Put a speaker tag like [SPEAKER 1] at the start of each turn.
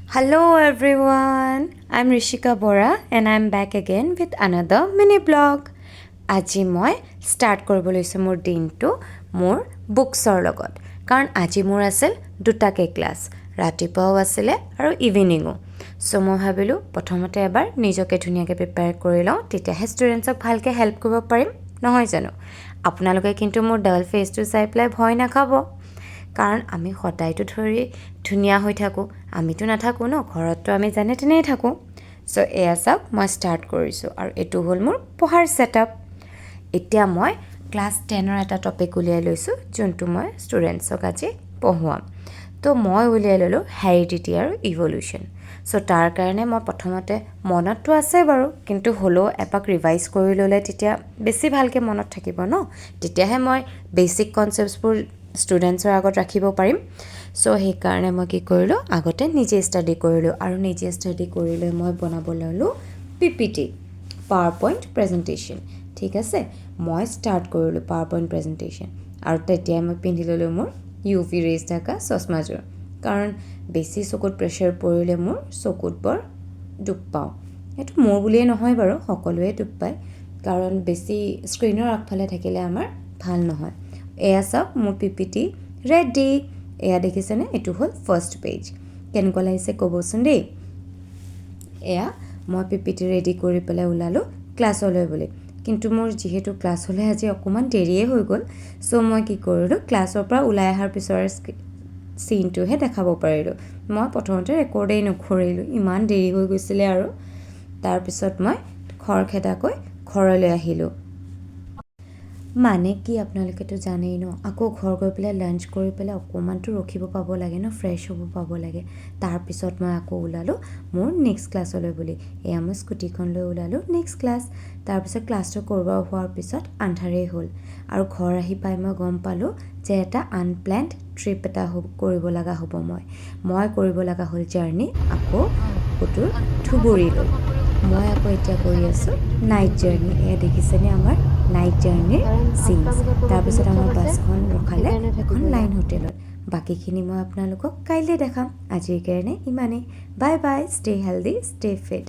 [SPEAKER 1] Hello everyone, I'm Rishika Bora and I'm back again with another mini vlog. আজি মই start কৰিব লৈছোঁ মোৰ দিনটো মোৰ বুকছৰ লগত, কাৰণ আজি মোৰ আছিল দুটাকৈ ক্লাছ, ৰাতিপুৱাও আছিলে আৰু ইভিনিঙো। চ' মই ভাবিলোঁ প্ৰথমতে এবাৰ নিজকে ধুনীয়াকৈ প্ৰিপেয়াৰ কৰি লওঁ, তেতিয়াহে ষ্টুডেণ্টছক ভালকৈ হেল্প কৰিব পাৰিম, নহয় জানো? আপোনালোকে কিন্তু মোৰ ডাল ফেচটো চাই পেলাই ভয় নাখাব, কাৰণ আমি সদায়তো ধৰি ধুনীয়া হৈ থাকোঁ, আমিতো নাথাকোঁ ন ঘৰততো, আমি যেনে তেনেই থাকোঁ। চ' এয়া চাওক, মই ষ্টাৰ্ট কৰিছোঁ আৰু এইটো হ'ল মোৰ পঢ়াৰ ছেটআপ। এতিয়া মই ক্লাছ 10ৰ এটা টপিক উলিয়াই লৈছোঁ, যোনটো মই ষ্টুডেণ্টছক আজি পঢ়ুৱাম। তো মই উলিয়াই ল'লোঁ হেৰিডিটি আৰু ইভলিউশ্যন। চ' তাৰ কাৰণে মই প্ৰথমতে মনততো আছে বাৰু, কিন্তু হ'লেও এপাক ৰিভাইজ কৰি ল'লে তেতিয়া বেছি ভালকৈ মনত থাকিব ন, তেতিয়াহে মই বেচিক কনচেপ্টছবোৰ ষ্টুডেণ্টছৰ আগত ৰাখিব পাৰিম। চ' সেইকাৰণে মই কি কৰিলোঁ, আগতে নিজে ষ্টাডি কৰিলোঁ আৰু নিজে ষ্টাডি কৰি লৈ মই বনাব ল'লোঁ পিপিটি, পাৱাৰ পইণ্ট প্ৰেজেণ্টেশ্যন। ঠিক আছে, মই ষ্টাৰ্ট কৰিলোঁ পাৱাৰ পইণ্ট প্ৰেজেণ্টেশ্যন আৰু তেতিয়াই মই পিন্ধি ল'লোঁ মোৰ ইউভি ৰেজ থকা চশমাযোৰ, কাৰণ বেছি চকুত প্ৰেছাৰ পৰিলে মোৰ চকুত বৰ দুখ পাওঁ। সেইটো মোৰ বুলিয়ে নহয় বাৰু, সকলোৱে দুখ পায়, কাৰণ বেছি স্ক্ৰীণৰ আগফালে থাকিলে আমাৰ ভাল নহয়। এয়া চাওক, মোৰ পিপিটি ৰেডি। এয়া দেখিছেনে? এইটো হ'ল ফাৰ্ষ্ট পেজ। কেনেকুৱা লাগিছে ক'বচোন দেই। এয়া মই পিপিটি ৰেডি কৰি পেলাই ওলালোঁ ক্লাছলৈ বুলি। কিন্তু মোৰ যিহেতু ক্লাছলৈ আজি অকণমান দেৰিয়ে হৈ গ'ল, চ' মই কি কৰিলোঁ, ক্লাছৰ পৰা ওলাই অহাৰ পিছৰ চিনটোহে দেখাব পাৰিলোঁ। মই প্ৰথমতে ৰেকৰ্ডেই নকৰিলোঁ, ইমান দেৰি হৈ গৈছিলে। আৰু তাৰপিছত মই খৰখেদাকৈ ঘৰলৈ আহিলোঁ। মানে কি, আপোনালোকেতো জানেই ন, আকৌ ঘৰ গৈ পেলাই লাঞ্চ কৰি পেলাই অকণমানতো ৰখিব পাব লাগে ন, ফ্ৰেছ হ'ব পাব লাগে। তাৰপিছত মই আকৌ ওলালোঁ মোৰ নেক্সট ক্লাছলৈ বুলি। এয়া মই স্কুটিখন লৈ ওলালোঁ নেক্সট ক্লাছ। তাৰপিছত ক্লাছটো কৰিব হোৱাৰ পিছত আন্ধাৰেই হ'ল আৰু ঘৰ আহি পাই মই গম পালোঁ যে এটা আনপ্লেনড ট্ৰিপ এটা কৰিব লগা হ'ব। মই কৰিব লগা হ'ল জাৰ্ণি আকৌ সুদূৰ ধুবুৰীলৈ। মই আকৌ এতিয়া কৰি আছোঁ নাইট জাৰ্ণি। এয়া দেখিছেনে আমাৰ নাইট জাৰ্ণিৰ চিনছ? তাৰপিছত আমাৰ বাছখন ৰখালে এখন লাইন হোটেলত। বাকীখিনি মই আপোনালোকক কাইলৈ দেখাম। আজিৰ কাৰণে ইমানেই। Bye bye, stay healthy, stay fit.